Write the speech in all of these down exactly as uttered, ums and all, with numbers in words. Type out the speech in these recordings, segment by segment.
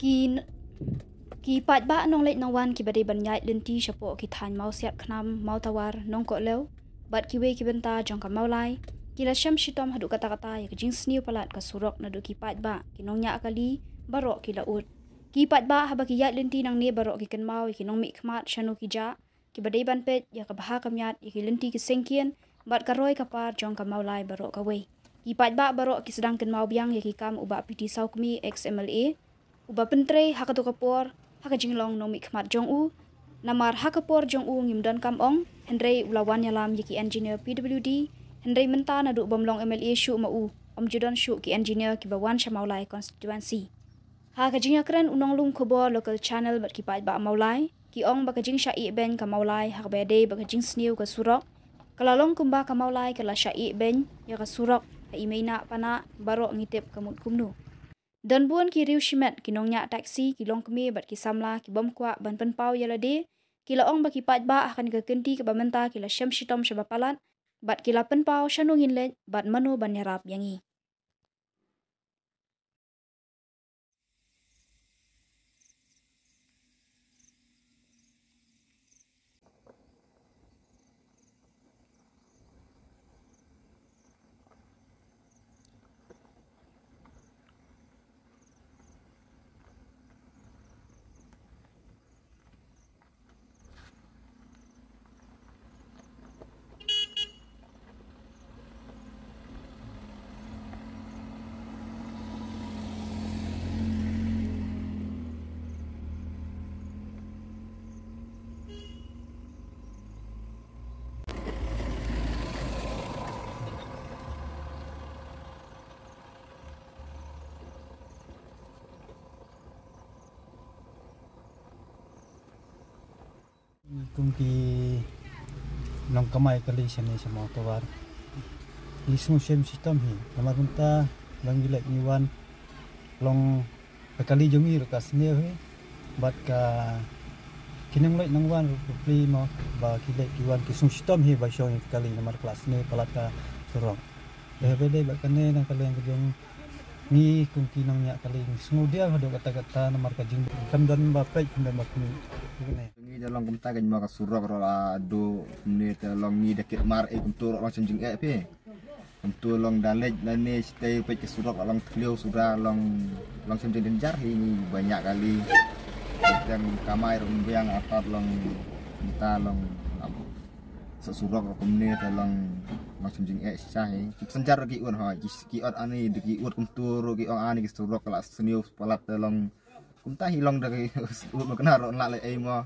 Ki, ki paidbah nongleit nongwan kiba dei ban ïaid lynti shapoh ki thaiñ Mawsiat Khnam, Mawtawar, Nongkohlew bad kiwei ki bynta jong ka Mawlai, ki la shem shitom haduh katta katta ïa ka jingsniew palat ka surok naduh ki paidbah, ki nongñiah kali baroh ki la ud. Ki paidbah haba ki ïaid lynti nangne baroh ki kynmaw ïa ki nongmihkhmat shano ki jah, kiba dei ban peit ïa ka bha ka miat ïa ki lynti ki sengkien bad ka roi ka par jong ka Mawlai baroh kawei. Ki paidbah baroh ki sdang kynmaw biang ïa ki kam u Bah P T Sawkmie, ex M L A, uba pyntrei ha kato ka por ha ka jinglong nongmihkhmat jong u. Namar ha ka por jong u ngim don kam ong, hynrei u la wan ïalam ïa ki engineer P W D, hynrei mynta naduh bym long M L A shuh ma u, ym ju don shuh ki engineer kiba wan sha Mawlai constituency. Ha ka jingïakren u nonglum khubor local channel bad ki paidbah Mawlai, ki ong ba ka jingshah ïehbein ka Mawlai ha kaba ïadei bad ka jingsniew ka surok ka la long kumba ka Mawlai ka la shah ïehbein ïa ka surok ha i mei nah pa nah, baroh ngi tip ka mut kumno. Don bun ki riew shimet, ki nongñiah taxi, ki longkmie bad ki samla ki bym kwah ban pynpaw ïa lade, ki la ong ba ki paidbah ha kane ka kynti kaba mynta ki la shem shitom shaba palat bad ki la pynpaw shano ngin leit bad mano ban ïarap ïa ngi. Kum ki nongkamai kali shane sha Mawtawar, ngi sngewshem shitom hi. Namar mynta ba ngi leit ngi wan, long ka kali jong ngi ruh ka sniew hi, bad ka, ki nongleit nongwan ruh ka plie mo, ba ki leit ki wan ki sngewshitom hi ba shong ïa ka kali namar ka la sniew palat ka surok. Te haba dei bad kane na ka liang ka jong ngi kum ki nongñiah kali ngi sngewdiaw haduh katta katta namar ka jing, kam don ba peit, kam don ba khmih. Kane. Ngi da long kumta ka jingma ka surok ruh la duh kumne, te long ngi da kit mar eh kumto ruh long shem jingeh phi. Kumto long da leit lane shatei peit ka surok la long thliew suda, long, long shem jingdanger hi ngi ba ñiah kali. Tang kamai ruh biang artat long, kumta long, sa surok ruh kumne te long, long shem jingeh shisha hi. Ki passenger ruh ki ot hoi, ki, ki ot ani, da ki ot kumto ruh ki ong ani ki surok ka la sniew palat te long. Kumta hi long da ki ot ma kane ruh la leh ei mo.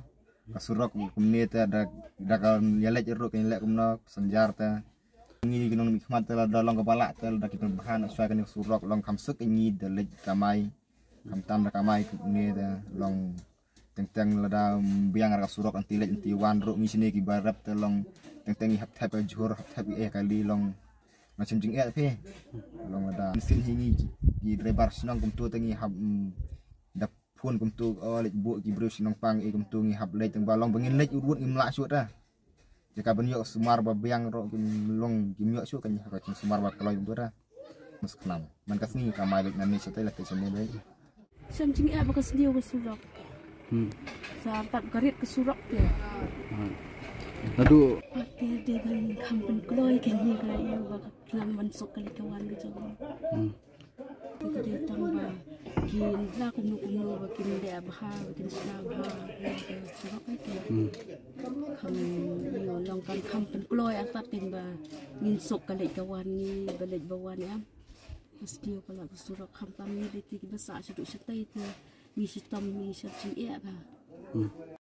Ka surok kumne te da, da ka ïaleit ruh ka ïaleit kumno, passenger te. Ngi ki nongmihkhmat te lada long kaba lah te lada ki pynbha na shuwa kane ka surok long kham suk ngi da leit kamai. Khamtam da kamai kumne te long teng teng lada biang ra ka surok anti leit anti wan ruh ngi shane kiba rep te long teng teng ngi hap thep ka jhur hap thep eh kali long. Nga shem jingeh phi. Long lada mynsiem hi ngi ki driver shnong kumto te ngi hap, mm, da phone kumto, oh, leit buh ki briew shnong pang eh kumto ngi hap leit tang ba long ba ngin leit ut ut ngim lah shuh ta. Jaka ban ïoh sumar ba biang ruh kim long kim ïoh shuh kan ha ka jingsumar ba kloi kumto ta. Mus khnam. Man ka sngi ka mai leit nani shatei la te shane leit. Shem jingeh ba ka sniew ka surok. Hmm. Sa pat ka rit ka surok te. Hmm. Naduh. Pat te de ban kham pynkloi kane ka ïoh ba ka klam ban sok ka leit ka wan ka jong. Hmm. Te ka dei tang ba kin la kumno kumno ba kin dei bha ba kin shna bha ka surok te. Hmm. Kham ïoh long kan kham pynkloi artat kin ba ngin sok ka leit ka wan ngi ba leit ba wan em. Ka sniew palat ka surok khamtam ngi leit kiba sah shaduh shatei te ngi shitom ngi shem jingeh bha. Hmm.